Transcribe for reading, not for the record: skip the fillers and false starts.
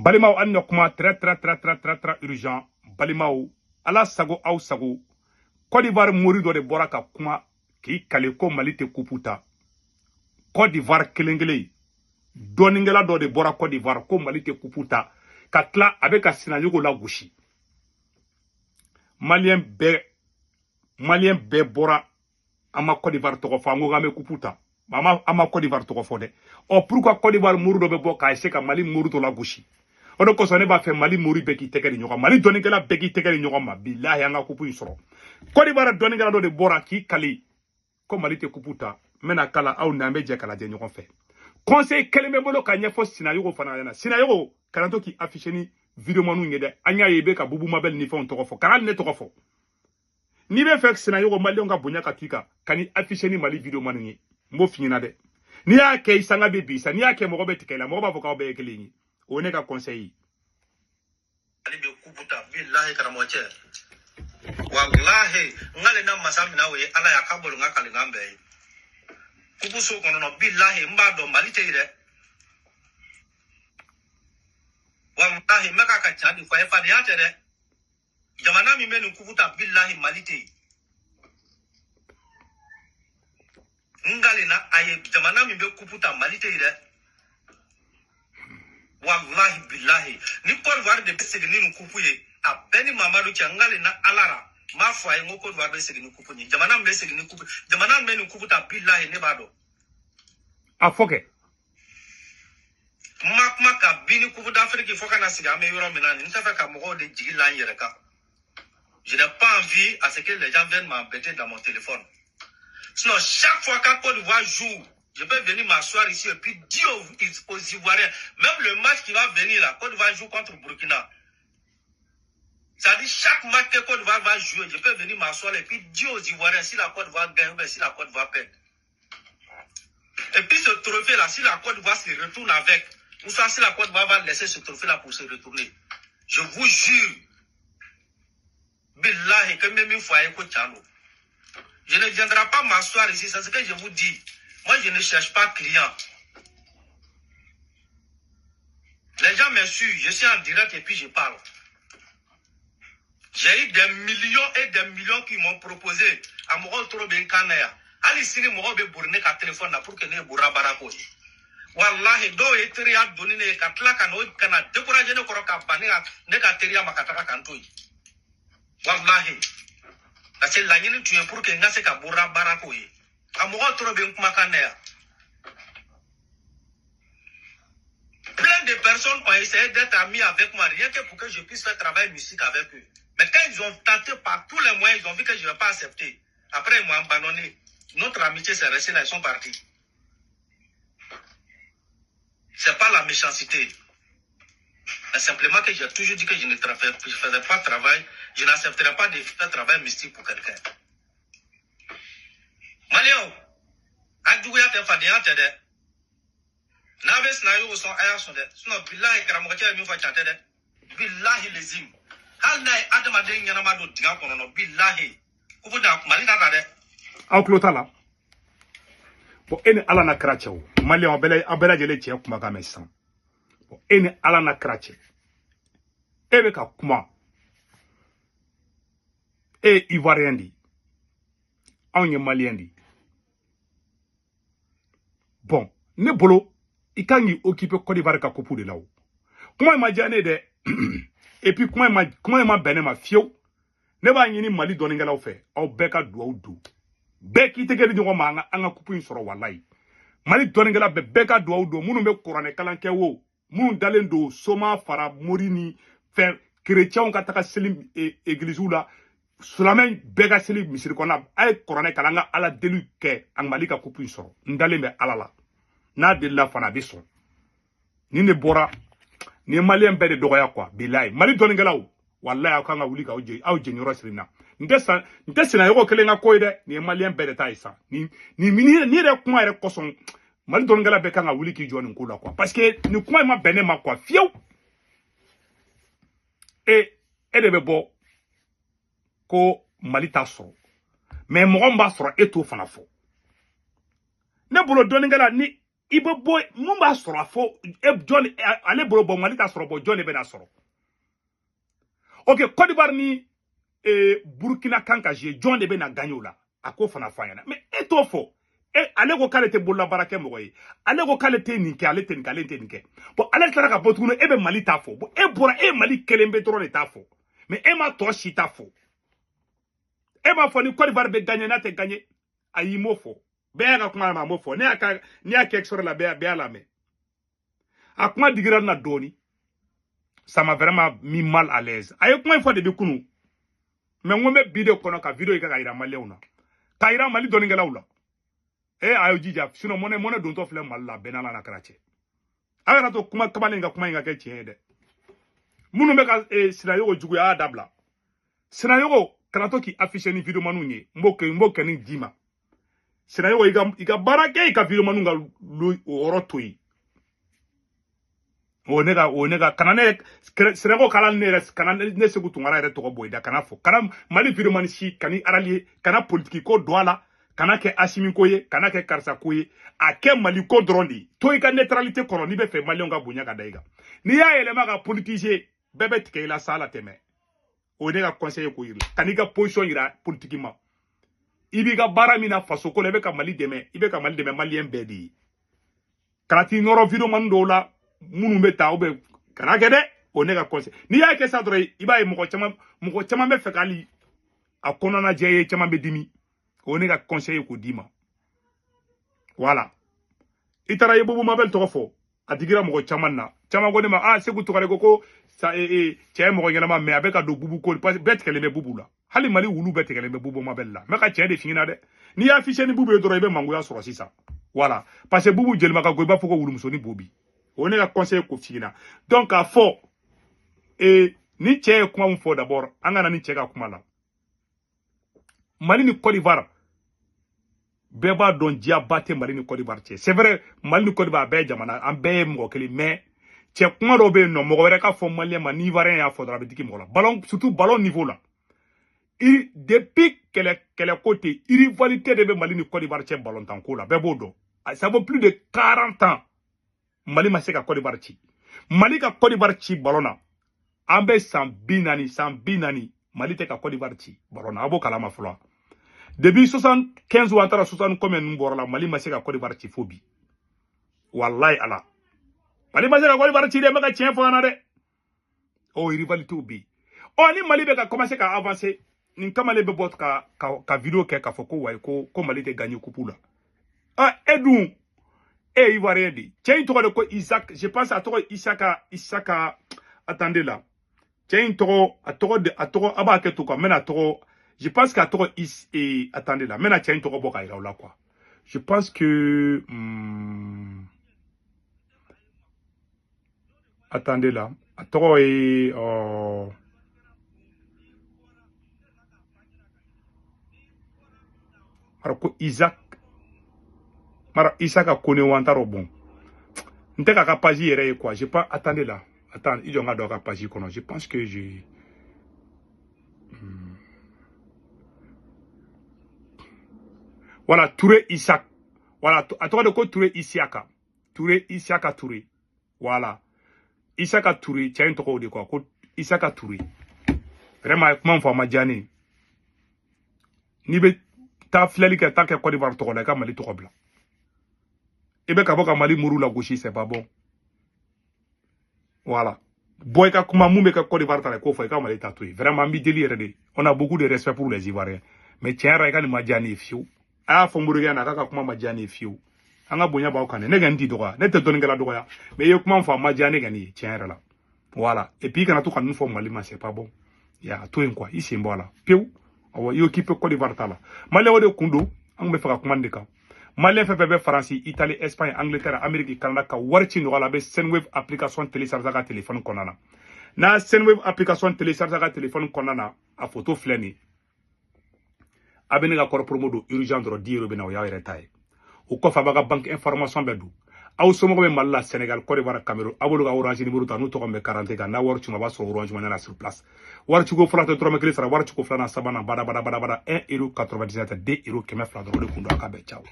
Balimaw, an na kuma très très très très très très urgent. Balimaw, Ala sago aw sago. Côte d'Ivoire mori dɔ de bɔra ka kuma k'i kale ko Mali tɛ kupu ta. Côte d'Ivoire kelen kelen dɔnnikɛla dɔ de bɔra Côte d'Ivoire ko Mali tɛ kupu ta, ka tila a bɛ ka Sinayogo lagosi. Malien bɛɛ, Malien bɛɛ bɔra, an ma Côte d'Ivoire tɔgɔ fɔ, an ko k'an bɛ kupu ta, an ma Côte d'Ivoire tɔgɔ fɔ dɛ. Ɔ, pourquoi Côte d'Ivoire mori dɔ bɛ bɔ k'a essayer ka Mali mori dɔ lagosi? O de kosɔn ne b'a fɛ Mali mori bɛɛ k'i tɛgɛ di ɲɔgɔn ma, Mali dɔnnikɛla bɛɛ k'i tɛgɛ di ɲɔgɔn ma. Bilahi, an ka kupu in sɔrɔ. Côte d'Ivoire dɔnnikɛla dɔ de bɔra k'i kali ko Mali tɛ kupu ta. N bɛna kala aw ni an bɛ jɛ k'a lajɛ ɲɔgɔn fɛ. Conseil kelen bɛ n bolo ka ɲɛfɔ Sinayogo fana ɲɛna. Sinayogo, kana to k'i afficher ni videomaniw ye dɛ. An y'a ye i bɛ ka Bubu Mabel ni fɛnw tɔgɔ fɔ, kana hali ne tɔgɔ fɔ. N'i bɛ fɛ Sinayogo Maliyɛnw ka bonya ka to i kan, ka n'i afficher ni Mali videomaniw ye, n b'o f'i ɲɛna dɛ. N'i y'a kɛ, i sanga bɛ bi sa. N'i y'a kɛ, mɔgɔ bɛ tigɛ i la, mɔgɔ b'a fɔ k'aw bɛɛ ye kelen ye. O ye ne ka conseil ye. Ale bɛ kupu ta, bilahi karamɔgɔ cɛ, walahi n k'ale na masa min na, o ye Ala ye, a ka bolo n ka kalikan bɛɛ ye kupu so kɔnɔ nɔ. Bilahi n b'a dɔn Mali tɛ yen dɛ. Walahi n bɛ k'a ka ca de fɔ a ye, fadenya tɛ dɛ. Jamana min bɛ nin kupu ta, bilahi Mali tɛ yen. N k'ale na a ye, jamana min bɛ kupu ta, Mali tɛ yen dɛ. Walahi bilahi, ni Côte d'Ivoire de bɛ segin ni nin kupu ye, a bɛɛ ni Mamadu cɛ, n k'ale na Ala la, n b'a fɔ a ye n ko Côte d'Ivoire bɛ segin ni kupu ye. Jamana min bɛ segin ni kupu, jamana min bɛ nin kupu ta, bilahi ne b'a dɔn. A fɔ kɛ. N ma kuma ka bin ni Coupe d'Afrique fo ka na sigi an bɛ yɔrɔ min na nin, n tɛ fɛ ka mɔgɔw de jigi la n yɛrɛ kan. Je n'ai pas envie à ce que les gens viennent m'embêter dans mon téléphone. Sinon, chaque fois qu'un Côte d'Ivoire joue, je peux venir m'asseoir ici et puis dire aux Ivoiriens, même le match qui va venir là, Côte d'Ivoire joue contre Burkina. C'est-à-dire, chaque match que Côte d'Ivoire va jouer, je peux venir m'asseoir et puis dire aux Ivoiriens si la Côte d'Ivoire gagne ou bien si la Côte d'Ivoire perd. Et puis ce trophée-là, si la Côte d'Ivoire se retourne avec, ou soit si la Côte d'Ivoire va laisser ce trophée-là pour se retourner, je vous jure, billahi, que même une fois, je ne viendrai pas m'asseoir ici, c'est ce que je vous dis. Moi, je ne cherche pas client. Les gens me suivent, je suis en direct et puis je parle. J'ai eu des millions et des millions qui m'ont proposé à mɔgɔw toro bɛ n kan na yan. Hali sini mɔgɔw bɛ bori ne ka téléphone na pour que ne ye bora baara k'o ye. Walahi dɔw ye teriya donni ne ye ka tila ka n'o ka na décourager ne kɔrɔ ka ban ne ka teriya ma ka taga ka n to yen. Walahi parce que laɲini tun ye pour que n ka se ka bora baara k'o ye. A mɔgɔw toro bɛ n kumakan na yan. Plein de personnes ont essayé d'être amis avec moi, rien que pour que je puisse faire travailler musique avec eux. Mais quand ils ont tenté par tous les moyens, ils ont vu que je ne vais pas accepter. Après, ils m'ont abandonné. Notre amitié s'est restée là, ils sont partis. C'est pas la méchanceté. Mais simplement que j'ai toujours dit que je ne faisais pas travail, je n'accepterais pas de faire travail mystique pour quelqu'un. Malien, a juguya tɛ, fadenya tɛ dɛ. N'a bɛ Sinayogo sɔn, a y'a sɔn dɛ. Sinon bilahi karamɔgɔcɛ ye min fɔ, can tɛ dɛ. Bilahi lezim. Hali n'a ye adamaden ɲɛnama don dingɛ kɔnɔ nɔ, bilahi. Kupu da Mali ta ta dɛ. Aw tulo t'a la. Bon, e ni Ala na kira cɛ o. Maliyɛnw, aw bɛɛ lajɛlen cɛ kumakan mɛn sisan. Bon, e ni Ala na kira cɛ. E bɛ ka kuma. E ye Ivoirien de ye. Anw ye Maliyɛn de ye. Bon, ne bolo, i kan k'i occuper Côte d'Ivoire ka coupe de la o. Kuma in ma diya ne ye dɛ. Et puis kuma in ma bɛn ne ma fiyewu. Ne b'a ɲini Mali dɔnnikɛlaw fɛ, aw bɛɛ ka duwawu don. Bɛɛ k'i tɛgɛ di ɲɔgɔn ma, an ka coupe in sɔrɔ walayi. Mali dɔnnikɛla bɛɛ ka duwawu don, minnu bɛ kuranɛ kalan kɛ wo, minnu dalen don soma fara mori ni fɛn kerecɛnw ka taga seli egiliziw la, silamɛ bɛɛ ka seli misiri kɔnɔ, a ye kuranɛ kalan, an ka Ala deli kɛ an Mali ka coupe in sɔrɔ. N dalen bɛ Ala la. N'a delila fana a bɛ sɔn. Nin de bɔra nin ye Maliyɛn bɛɛ de dɔgɔya quoi, bilayi. Mali dɔnnikɛlaw, walayi aw kan ka wuli k'aw aw jɛnyɔrɔ siri na. N tɛ Sinayogo kelen ka ko ye dɛ, nin ye Maliyɛn bɛɛ de ta ye sa. Nin yɛrɛ kuma yɛrɛ kosɔn, Mali dɔnnikɛla bɛɛ kan ka wuli k'i jɔ nin ko la quoi, parce que nin kuma in ma bɛn ne ma quoi fiyewu. E de bɛ bɔ ko Mali t'a sɔrɔ, mais mɔgɔ min b'a sɔrɔ e t'o fana fɔ. Ne bolo dɔnnikɛla ni I bɛ bɔ mun b'a sɔrɔ a fɔ e jɔn ale bolo bɔ Mali t'a sɔrɔ bɔ jɔn de bɛ n'a sɔrɔ. Ok, Côte d'Ivoire ni Burkina kan ka jouer, jɔn de bɛ na gagner o la? A ko fana fɔ an ɲɛna. Mais e t'o fɔ. E ale ko k'ale tɛ bololabaara kɛ mɔgɔ ye, ale ko k'ale tɛ nin kɛ, ale tɛ nin kɛ, ale tɛ nin kɛ. Bon, ale tilara ka bɔ tuguni, e bɛ Mali ta fɔ. Bon, e bɔra, e ye Mali kelen bɛ dɔrɔn de t'a fɔ, mais e ma tɔ si ta fɔ. E m'a fɔ ni Côte d'Ivoire bɛ gagner n'a tɛ gagner, ayi, m'o fɔ. Bɛɛ y'a ka kuma lamɛn, a m'o fɔ. Ne y'a ka, n'i y'a kɛ extrait la, bɛɛ y'a lamɛn. A kuma digira n na dɔɔni, ça m'a vraiment mis mal à l'aise. A ye kuma in fɔ depuis kunun, mais n ko n bɛ bi de kɔnɔ ka vidéo in kɛ ka yira maliyɛnw na, ka yira Mali dɔnnikɛlaw la. E a y'o jija, sinon mɔnɛ dontɔ filɛ Mali la, bɛɛ n'Ala n'a kɛra cɛ. A kana to kuma kamalen ka kuma in ka kɛ tiɲɛ ye dɛ. Minnu bɛ ka Sinayogo juguya, a y'a dabila. Sinayogo kana to k'i afficher ni videomaniw ye. N b'o kɛ, n b'o kɛ ni d'i ma. Sinayogo, i ka baara kɛ, i ka videomaniw ka o yɔrɔ to yen. O ne ka kana ne Sinayogo kala ne yɛrɛ kana ne Segu Tunkara yɛrɛ tɔgɔ bɔ i da. Kana fɔ kana Mali videomani si kana rallier, kana politiki ko don a la, kana kɛ Asimi ko ye, kana kɛ karisa ko ye, a kɛ Mali ko dɔrɔn de ye. To i ka neutralité kɔnɔ n'i bɛ fɛ maliyɛnw ka bonya ka da i kan. N'i y'a yɛlɛma ka politiser, bɛɛ bɛ tigɛ i la sa la tɛmɛ. O ye ne ka conseil ye k'o yira. Kan'i ka position yira politique ma. I b'i ka baara min na faso ko la, i bɛ ka Mali dɛmɛ, i bɛ ka Mali dɛmɛ maliyɛn bɛɛ de ye. Kana t'i nɔrɔ videomani dɔw la minnu bɛ ta, ou bien kana kɛ dɛ. O ne ka conseil. N'i y'a kɛ sa dɔrɔn, i b'a ye mɔgɔ caman bɛ fɛ k'ali a kɔnɔna jɛ ye, caman bɛ dimi. O ne ka conseil ye k'o d'i ma. Voilà, i taara i ye Bubu Mabel tɔgɔ fɔ, a digira mɔgɔ caman na. Caman ko ne ma: ah, Segu Tunkara ko sa cɛ ye mɔgɔ ɲɛnama, mais a bɛ ka don Bubu ko parce que bɛɛ tigɛlen bɛ Bubu la. Hali Mali wulu bɛɛ tigɛlen bɛ Bubu Mabel la. N bɛ ka cɛ de f'i ɲɛna dɛ. N'i y'a affiché ni Bubu ye dɔrɔn, i bɛ mangoya sɔrɔ sisan. Voilà, parce que Bubu jelima ka go, i b'a fɔ ko wulumusonin bo bi. O ne ka conseil k'o f'i ɲɛna. Donc k'a fɔ ni cɛ ye kuma min fɔ, d'abord an ka na ni cɛ ka kuma la. Mali ni Côte d'Ivoire, bɛɛ b'a dɔn diyaba tɛ Mali ni Côte d'Ivoire cɛ. C'est vrai, Mali ni Côte d'Ivoire, a bɛɛ ye jamana, an bɛɛ ye mɔgɔ kelen, mais cɛ kuma dɔw bɛ yen nɔ, mɔgɔ wɛrɛ ka fɔ maliyɛn ma, ni Ivoirien y'a fɔ dɔrɔn, a bɛ digi mɔgɔ la. Ballon, surtout ballon niveau la. I depuis kɛlɛ kɛlɛko tɛ, rivalité de bɛ Mali ni Côte d'Ivoire cɛ ballon tan ko la, bɛɛ b'o dɔn. Ça vaut plus de 40 ans Mali ma se ka Côte d'Ivoire ci. Mali ka Côte d'Ivoire ci ballon na, an bɛ san 40, san 40 Mali tɛ ka Côte d'Ivoire ci ballon na. A b'o kalama fɔlɔ. Depuis 75 ou an taara 60 combien ninnu bɔra la, Mali ma se ka Côte d'Ivoire ci fo bi. Wallahi ala, Mali ma se ka Côte d'Ivoire ci dɛ. N bɛ ka tiɲɛ fɔ an na dɛ. O rivalité bɛ yen. Ɔ ni Mali bɛ ka commencer ka avancer, nin kamalen bɛ bɔ ka vidéo kɛ k'a fɔ ko wayi, ko Mali tɛ gagner coupe la. Ah, e dun e ye Ivoirien de ye. Cɛ in tɔgɔ de ko Isaac, je pense a tɔgɔ Isaka. Attendez là, cɛ in tɔgɔ, a tɔgɔ de, a tɔgɔ, a b'a kɛ to quoi, n bɛna tɔgɔ, je pense qu'a tɔgɔ Is attendez là, n bɛna cɛ in tɔgɔ bɔ k'a yira aw la quoi. Je pense que attendez là, a tɔgɔ ye mara ko Isaac, mara Isaka Kone wa, n t'a dɔn. Bon, n tɛ k'a ka page yɛrɛ ye quoi. Je pense, attendez là, attends, i jɔ n ka don a ka page kɔnɔ. Je pense que je voilà, Touré Isaac. Voilà, a tɔgɔ de ko Touré Isiaka, Touré Isiaka Touré. Voilà, Isaka Touré, cɛ in tɔgɔ o de quoi, ko Isaka Touré. Vraiment, a ye kuma min fɔ, a ma diya ne ye. N'i bɛ taa filɛli kɛ, taa kɛ Côte d'Ivoire tɔgɔ la, i ka Mali tɔgɔ bila. I bɛ ka bɔ ka Mali muru lagosi, c'est pas bon. Voilà, bɔ i ka kuma mun bɛ kɛ Côte d'Ivoire ta la, i k'o fɔ, i ka Mali ta to yen. Vraiment, an b'i deli yɛrɛ de. On a beaucoup de respect pour les Ivoiriens, mais tiɲɛ yɛrɛ la, i ka nin ma diya ne ye fiyewu. A y'a fɔ Morikɛ na k'a ka kuma ma diya ne ye fiyewu. An ka bonya b'aw kan dɛ. Ne kɔni t'i dɔgɔya, ne tɛ dɔnnikɛla dɔgɔya, mais i ye kuma min fɔ, a ma diya ne kɔni ye tiɲɛ yɛrɛ la. Voilà, et puis i kana to ka ninnu fɔ Mali ma, c'est pas bon. Ya to yen quoi, i sen bɔ a la pewu. Awɔ, i occupé Côte d'Ivoire ta la. Maliyɛnw de kun don, an kun bɛ fɛ ka kuma nin de kan. Maliyɛn fɛn fɛn bɛ Faransi, Italie, Espagne, Angleterre, Amérique, Canada, ka wari ci nɔgɔya la, a bɛ Sendwave application télécharger a ka téléphone kɔnɔna na. N'a Sendwave application télécharger a ka téléphone kɔnɔna na, a photo filɛ nin ye. A bɛ ne ka code promo don urgent dɔrɔn, 10 euros bɛ na, o y'aw yɛrɛ ta ye. O kɔfɛ, a b'a ka banque information bɛɛ don. Aw somɔgɔw bɛ Mali la, Sénégal, Côte d'Ivoire, Cameroun, aw b'olu ka Orange numéro ta, n'u tɔgɔ bɛ 40 kan. N'a wari c'u ma, a b'a sɔrɔ Orange Money na sur place. Wari ciko fɔlɔ tɛ dɔrɔmɛ kelen sara, wari ciko filanan, sabanan, bada bada bada bada, 1 euro 97, 2 euro 200 dɔrɔn de kun don. A ka bɛn, ciao.